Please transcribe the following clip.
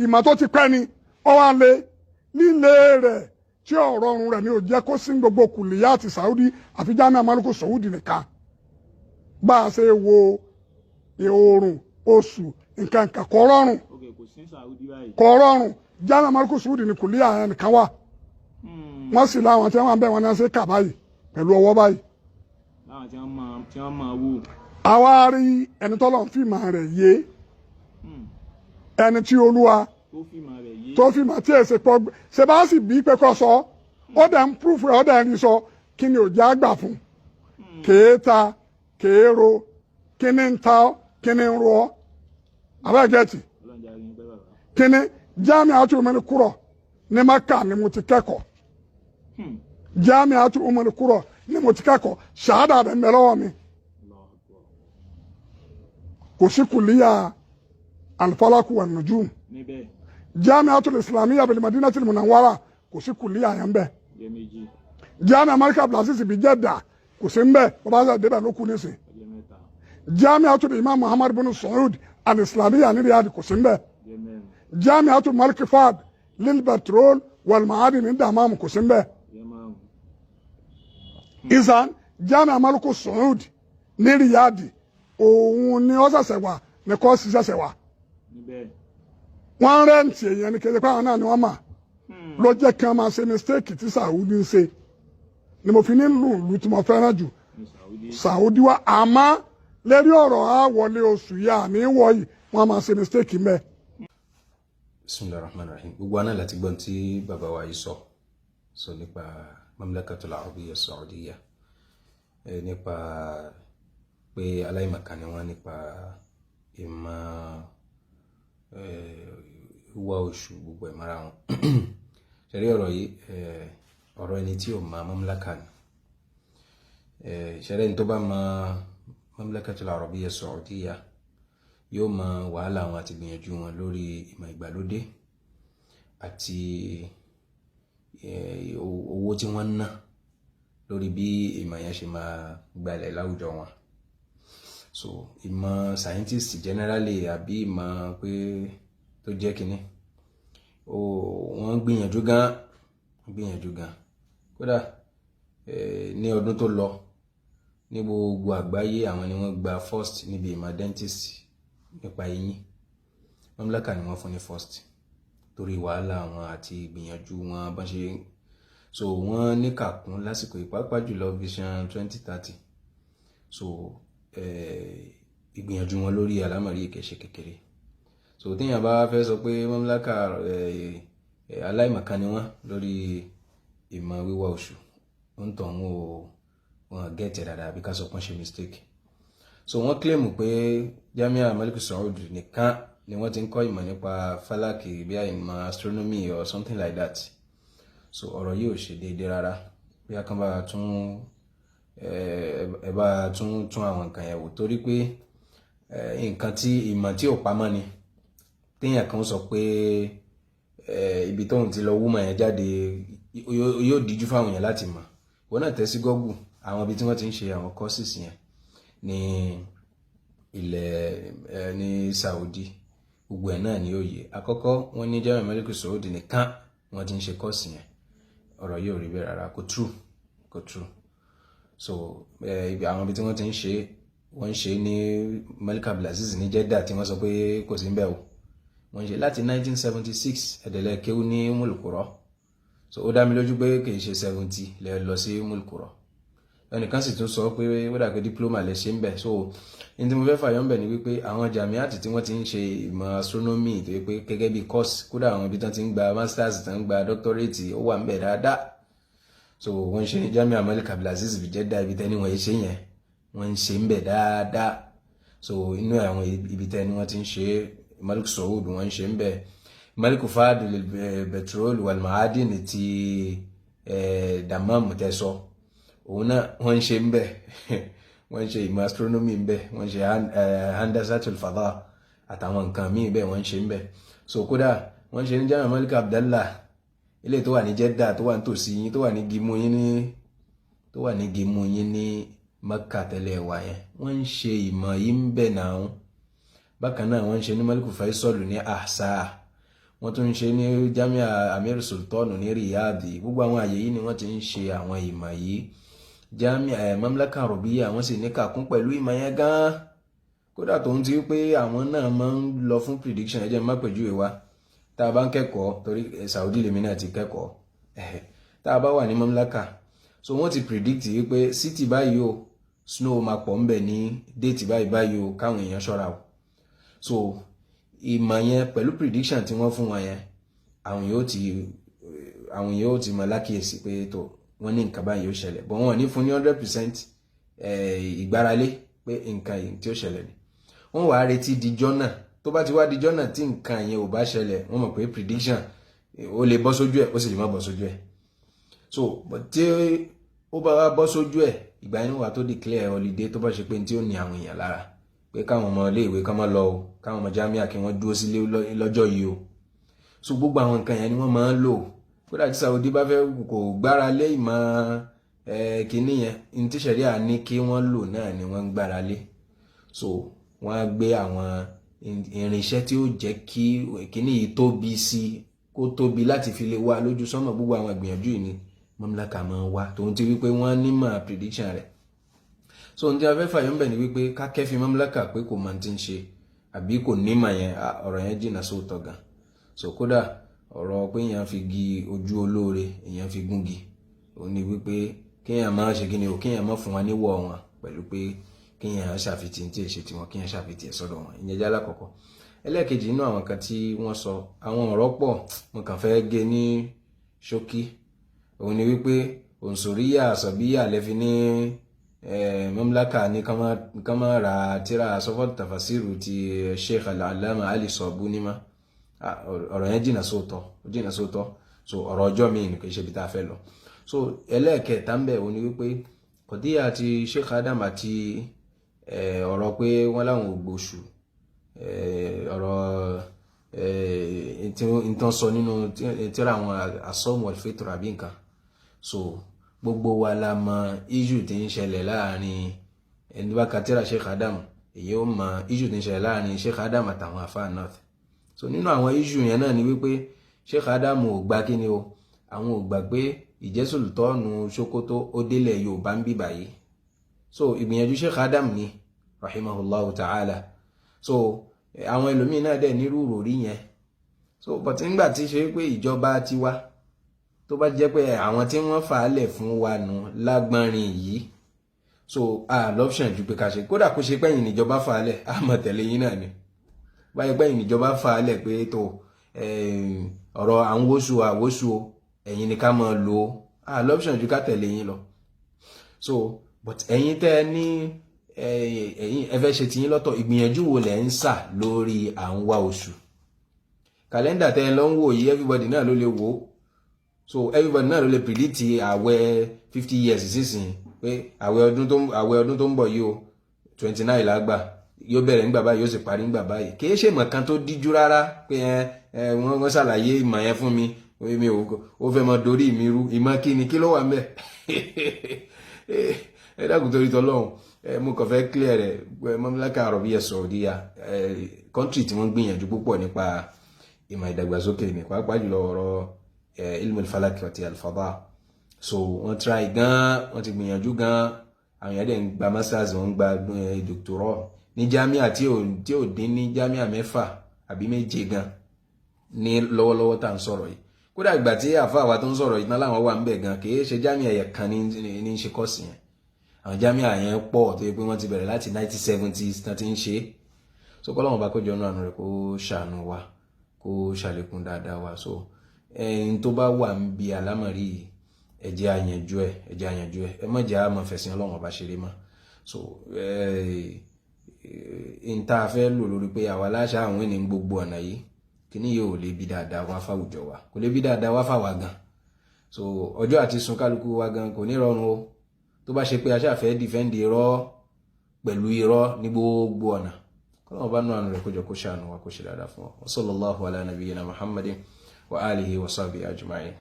Ìmọ̀ tó ti pẹ́ ni ó wá lé líle rẹ̀ tí ọ̀rọ̀ ọ̀run rẹ̀ ni ò jẹ́ kó sí gbogbo kùlìyà àti Saudi àfi Jamiu Maliku Saudi nìkan. Bá a ṣe wo oòrùn, oṣù, nǹkan kan kò rọrùn. Ok, kò sí Saudi báyìí. Kò rọrùn. Jamiu Maliku Saudi ni kùlìyà yẹn nìkan wà. Wọ́n sì láwọn tí wọ́n bẹ̀ wọ́n náà ṣe kà báyìí pẹ̀lú ọwọ́ báyìí. Láwọn tí wọ́n máa wò. Àwa rí ẹni tọ́lọ̀ ń fìmọ̀ rẹ̀ yé, ẹni tí Olúwa tó fìmọ̀ rẹ̀ yé. Tó fìmọ̀ tí èsì pọ̀ ṣe bá sì bí pé kọ́ sọ, ó dẹ̀ ń proof rẹ̀, ó dẹ̀ ń rí sọ. Kí ni òjá gbà fún kéèta kéèrò? Kí ni ń ta ọ́? Kí ni ń ro ọ́? Abẹ́gẹ́tì. Ọlọ́run jẹ́ àríyìn pẹ́, bàbá. Kí ni Jamiatu Ummul Qura ní Maka ni mo ti kẹ́kọ̀ọ́. Jamiatu Ummul Qura ni mo ti kẹ́kọ̀ọ́, ṣáádà rẹ̀ ń bẹ lọ́wọ́ mi. Allahu Akbar. Kò sí kùlíyà al-falaku wan nujum níbẹ̀. Jamiatul Islamiyya bil Madinatil Munawwara, kò sí kùlíyà yẹn bẹ́ẹ̀. Jẹ́ méjì. Jamia Malik Abdulaziz bi Jeddah, kò sí ń bẹ́ẹ̀, bàbá sọ débẹ̀ ló kú nísìn. Ọjọ́ mẹ́ta. Jamiatul Imam Muhammad bin Saud al-Islamiyya ní Riyadh, kò sí ń bẹ́ẹ̀. Jẹ́ mẹ́rin. Jamiatul Malik Fahd lil Petrol wal Ma'adin ní Dammam, kò sí ń bẹ́ẹ̀. Jẹ́ márùn. Izan Jamia Malik Saud ní Riyadh, òun ni ó ṣẹ̀ṣẹ̀ wà ní course ṣẹ̀ṣẹ̀ wà. Níbẹ̀. Wọ́n rent èèyàn ní kéde pé àwọn náà ni wọ́n mà ló jẹ́ kí wọ́n máa ṣe mistake tí Saudi ń ṣe ni mo fi ní lùlù tí mo fẹ́ràn jù. Ní Saudi. Saudi wa, àmọ́ lérí ọ̀rọ̀ á wọlé oṣù yìí àní wọ̀ yìí, wọ́n máa ṣe mistake mẹ́. Bisimilahi Rahman Rahim. Gbogbo àná láti gbọ́n tí bàbá wa yìí sọ nípa Mamlakatul Arabiyya Saudiya, nípa pé aláìmọ̀kan ni wọ́n nípa ìmọ̀ wíwá oṣù, gbogbo ẹ̀ mọ́ra wọn. Ṣẹ̀rí ọ̀rọ̀ yìí, ọ̀rọ̀ ẹni tí ò mọ mamlaka ni. Ṣẹ̀rí ẹni tó bá mọ Mamlakatul Arabiyya Saudiya yóò mọ wàhálà wọn àti gbìyànjú wọn lórí ìmọ̀ ìgbàlódé àti owó tí wọ́n ń ná lórí bí ìmọ̀ yẹn ṣe máa gbalẹ̀ láwùjọ wọn. So ìmọ̀ scientist generally, àbí ìmọ̀ pé tó jẹ́ kínní, wọ́n gbìyànjú gan, gbìyànjú gan. Kódà ní ọdún tó lọ, ní gbogbo àgbáyé, àwọn ni wọ́n gba first níbi ìmọ̀ dentist nípa eyín. Mamlaka ni wọ́n fún ní first torí wàhálà wọn àti ìgbìyànjú wọn bọ́n ṣe. So wọ́n níkàkún lásìkò, ìpápá jùlọ Vision 2030. So ìgbìyànjú wọn lórí àlámọ̀rí ìkẹsẹ̀ kékeré. So téèyàn bá fẹ́ sọ pé mamlaka aláìmọ̀kan ni wọ́n lórí ìmọ̀ wíwá oṣù, ń tọ̀ wọn ò wọn get ẹ̀ dáadáa, àbí ká sọ pọ́n ṣe mistake. So wọ́n claim pé Jamia Malik Saud nìkan ni wọ́n ti ń kọ́ ìmọ̀ nípa falaki, bí i ìmọ̀ astronomy or something like that. So ọ̀rọ̀ yìí ò ṣe déédéé rárá. Bí a kàn bá tún ẹ bá tún tún àwọn nǹkan yẹn wò, torí pé nǹkan tí ìmọ̀ tí ò pamọ́ ni. Téèyàn kan sọ pé ibi tóun ti lọ wúmọ̀ yẹn jáde, yóò díjú fáwọn èèyàn láti mọ̀. Ìwọ náà tẹ̀ sí Google àwọn ibi tí wọ́n ti ń ṣe àwọn courses yẹn ní ilẹ̀ ẹ ní Saudi, gbogbo ẹ̀ náà ní òye. Àkọ́kọ́, wọ́n ní Jamia Malik Saud nìkan wọ́n ti ń ṣe course yẹn. Ọ̀rọ̀ yìí ò rí bẹ́ẹ̀ rárá, kò true, kò true. So àwọn ibi tí wọ́n ti ń ṣe, wọ́n ń ṣe ní Malik Abdulaziz ní Jeddah tí wọ́n sọ pé kò sí ń bẹ̀ o. Wọ́n ń ṣe láti 1976. Ẹ̀dẹ̀lẹ̀ kéwú ní Ummul Qura, so ó dá mi lójú pé kì í ṣe 70 lẹ lọ sí Ummul Qura. Ẹnìkan sì tún sọ pé ó dà pé diploma lẹ ṣe ń bẹ̀. So ní tí mo fẹ́ fàyọ́ ń bẹ̀ ni wípé àwọn jamiat tí wọ́n ti ń ṣe ìmọ̀ astronomy, tó yẹ pé gẹ́gẹ́ bí course, kódà àwọn ibi tí wọ́n ti ń gba masters, tí wọ́n ń gba doctorate, ó wà ń bẹ̀ dáadáa. So wọ́n ń ṣe ní Jamia Malik Abdulaziz bi Jeddah, ibi tẹ́ni wọ́n ṣe yẹn, wọ́n ń ṣe ń bẹ̀ dáadáa. So inú àwọn ibi tẹ́ni wọ́n ti ń ṣe, Malik Saud, wọ́n ń ṣe ń bẹ̀. Malik Fahd Petrol wal Ma'adin ti Dammam tẹ́sọ, òun náà wọ́n ń ṣe ń bẹ̀. Wọ́n ń ṣe ìmọ̀ astronomy ń bẹ̀, wọ́n ń ṣe handasatul fada àtàwọn nǹkan míì bẹ́ẹ̀, wọ́n ń ṣe ń bẹ̀. So kódà wọ́n ń ṣe ní Jamia Malik Abdallah, ilé tó wà ní Jeddah, tó wà nítòsí yín, tó wà ní gimu yín ní tó wà ní gimu yín ní Mecca tẹ́lẹ̀ wà yẹn, wọ́n ń ṣe ìmọ̀ yìí ń bẹ̀ náà. Bákan náà, wọ́n ń ṣe ní Maliku Faisal ní Ahsa. Wọ́n tún ń ṣe ní Jamia Amir Sultan ní Riyadh. Gbogbo àwọn àyè yìí ni wọ́n ti ń ṣe àwọn ìmọ̀ yìí. Jamia Mamlaka Arabiya, wọ́n sì ní kàkún pẹ̀lú ìmọ̀ yẹn gan-an. Kódà tó ń ti pé àwọn náà máa ń lọ fún prediction. Ẹ jẹ́ má pèjúwe wa tá a bá ń kẹ́kọ̀ọ́, torí Saudi lèmi náà ti kẹ́kọ̀ọ́. Tá a bá wà ní Mamlaka, so wọ́n ti predict wípé city báyìí o, snow máa pọ̀ ńbẹ̀ ní date báyìí báyìí o, káwọn èèyàn ṣọ́ra o. So ìmọ̀ yẹn pẹ̀lú prediction tí wọ́n fún wọn yẹn, àwọn yóò ti mọ̀ lákìyèsí pé tó wọ́n ní nǹkan báyìí yóò ṣẹlẹ̀, but wọ́n ní fún ní 100% ìgbáralé pé nǹkan yìí tí ó ṣẹlẹ̀ ni. Wọ́n wàá retí dijọ́ náà. Tó bá ti wá dijọ́ náà, tí nǹkan yẹn ò bá ṣẹlẹ̀, wọ́n mọ̀ pé prediction ó lè bọ́ sójú ẹ̀, ó sì lè má bọ́ sójú ẹ̀. So tí ó bá wá bọ́ sójú ẹ̀, ìgbà yẹn wà tó declare holiday, tó bá ṣe pé tí ó ní àwọn èèyàn lára, pé káwọn ọmọ iléèwé kán má lọ o, káwọn ọmọ jamia kí wọ́n dúró sílé lọ́jọ́ yìí o. So gbogbo àwọn nǹkan yẹn ni wọ́n máa ń lò. Kódà tí Saudi bá fẹ́ kò gbára lé ìmọ̀ kínní yẹn ní tí sẹ̀ríà ní kí wọ́n lò náà ni wọ́n ń gbára lé. So wọ́n á gbé àwọn irinṣẹ́ tí ó jẹ́ kí kínní yìí tóbi sí, kó tóbi láti fi lè wá lójú sánmọ̀. Gbogbo àwọn ìgbìyànjú yìí ni Mamlaka máa ń wá, tòun ti wípé wọ́n nímọ̀ prediction rẹ̀. So ohun tí a fẹ́ fàyọ̀ ńbẹ̀ ni wípé ká kẹ́fì Mamlaka pé kò mọ̀ tí ń ṣe àbí kò nímọ̀ yẹn, ọ̀rọ̀ yẹn jìnnà sóòótọ́ gan. So kódà ọ̀rọ̀ pé èèyàn fi gi ojú olóore, èèyàn fi gúngi, òun ni wípé kéèyàn máa ṣe kíni o, kéèyàn má fún wọn níwọ̀ wọn pẹ̀lú pé kéèyàn ṣàfitì tí èṣe tiwọn, kéèyàn ṣàfitì ẹ̀ sọ́dọ̀ wọn. Ìyẹn jẹ́ alákọ̀ọ́kọ́. Ẹlẹ́ẹ̀kejì inú àwọn kan tí wọ́n sọ, àwọn ọ̀rọ̀ pọ̀, mo kàn fẹ́ gé ní ṣókí, òun ni wípé òǹsòríyà àsọ̀bíyà lẹ́fi ní Mamlaka ní kán má ra tíra sọfọ́tì tafasiru ti Sheikh Al-Allama Ali Sabuni mọ́. Ọ̀rọ̀ yẹn jìnnà sóòótọ́, ó jìnnà sóòótọ́. So ọ̀rọ̀ ọjọ́ mi ni, kì í ṣe ibi tá a fẹ́ lọ. So ẹlẹ́ẹ̀kẹta ń bẹ̀, òun ni wípé kọ̀díyà àti Sheikh Adam àti ọ̀rọ̀ pé wọ́n láwọn ò gbóṣù, ọ̀rọ̀ tí wọ́n sọ nínú tíra àwọn asọ́mù al-fitr àbí nǹkan. So gbogbo wa la mọ issue tí ń ṣẹlẹ̀ láàrin ẹni bá ka tíra Sheikh Adam, èyí ó mọ issue tí ń ṣẹlẹ̀ láàrin Sheikh Adam àtàwọn afa north. So nínú àwọn issue yẹn náà ni wípé Sheikh Adam ò gbà kí ni o, àwọn ò gbà pé ìjẹ́sùlùtọ́ọ̀nù Sokoto ó délẹ̀ Yorùbá ń bí báyìí. So ìgbìyànjú Sheikh Adam ni, rahimahullahu ta'ala. So àwọn ẹlòmíín náà dẹ̀ nírú ròrí yẹn. So but nígbà tí ṣe pé ìjọba tiwa, tó bá jẹ́ pé àwọn tí wọ́n fà á lẹ̀ fún wa nù lágbọ́nrin yìí, so a l'option ju pé ká ṣe. Kódà kó ṣe pẹ́yìn níjọba fà á lẹ̀, a mọ̀ tẹ̀lé yín náà ni. Báyìí pẹ́yìn níjọba fà á lẹ̀ pé tó ọ̀rọ̀ à ń wóṣù àwóṣù o, ẹ̀yin ni ká máa lò ó, a l'option ju ká tẹ̀lé yín lọ. So but ẹ̀yin tẹ́ ẹ ní ẹ̀yin ẹ fẹ́ ṣe tiyín lọ́tọ̀, ìgbìyànjú wo lẹ̀ ń sà lórí à ń wá oṣù? Kàlẹ́ndà tẹ́ ẹ lọ ń wò yìí, everybody náà ló lè wò ó. So everybody náà ló lè predict àwẹ̀ 50 years sísìn, pé àwẹ̀ ọdún tó ń bọ̀ yìí o, 29 lágbà, yóò bẹ̀rẹ̀ nígbà báyìí, yóò sì parí nígbà báyìí. Kì í ṣe ìmọ̀ kan tó díjú rárá pé ẹ ẹ wọ́n ṣàlàyé ìmọ̀ yẹn fún mi, mi ò, ó fẹ́ mọ dorí mi rú. Ìmọ̀ kí ni? Kí ló wà ńbẹ̀? Ẹ dákun, torí tọlọ́hún, ẹ mo kàn fẹ́ clear rẹ̀. Mamlaka Arabiya Saudiya, ẹ country tí wọ́n gbìyànjú púpọ̀ nípa ìmọ̀ ìdàgbàsókè ní, pàápàá jùlọ ọ̀rọ̀ ilmu falak àti alfada. So wọ́n try gan, wọ́n ti gbìyànjú gan. Àwọn èèyàn dẹ̀ ń gba masters, wọ́n ń gba doctorate ní jamia tí ò dín ní jamia mẹ́fà àbí méje gan ní lọ́wọ́lọ́wọ́ tá à ń sọ̀rọ̀ yìí. Kódà ìgbà tí àfa àwa tó ń sọ̀rọ̀ yìí tán láwọn wà ń bẹ̀ gan, kì í ṣe jamia yẹn kan ní ṣe course yẹn. Àwọn jamia yẹn pọ̀ tó yẹ pé wọ́n ti bẹ̀rẹ̀ láti 1970s tán ti ń ṣe. So kọ́lọ́wọ́n bá kójọ náà àánú rẹ̀, kó ṣàánú wa, kó ṣàlékún dáadáa wa. So ẹni tó bá wà ń bi àlámọ̀rí yìí, ẹ jẹ́ á yanjú ẹ̀, ẹ jẹ́ á yanjú ẹ̀. Ẹ má jẹ́ á máa fẹ̀sìn Ọlọ́run Ọba ṣeré mọ́. So n tá a fẹ́ lò lórí pé àwa láṣà àwọn ènìyàn gbogbo ọ̀nà yìí, kíní yóò lè bí dáadáa wá fáwùjọ wa, kò lè bí dáadáa wá fáwa gan. So ọjọ́ àti sun kálukú wa gan kò ní rọrùn o, tó bá ṣe pé a ṣáà fẹ́ defend irọ́ pẹ̀lú irọ́ ní gbogbo ọ̀nà. Kọ́lọ́mọ bá nù àánú rẹ̀, kó jọ kó ṣàánú wa, kó ṣe dáadáa fún wa. Wa sallallahu ala nabiyyina Muhammadin wa alihi wa sahbihi ajma'in.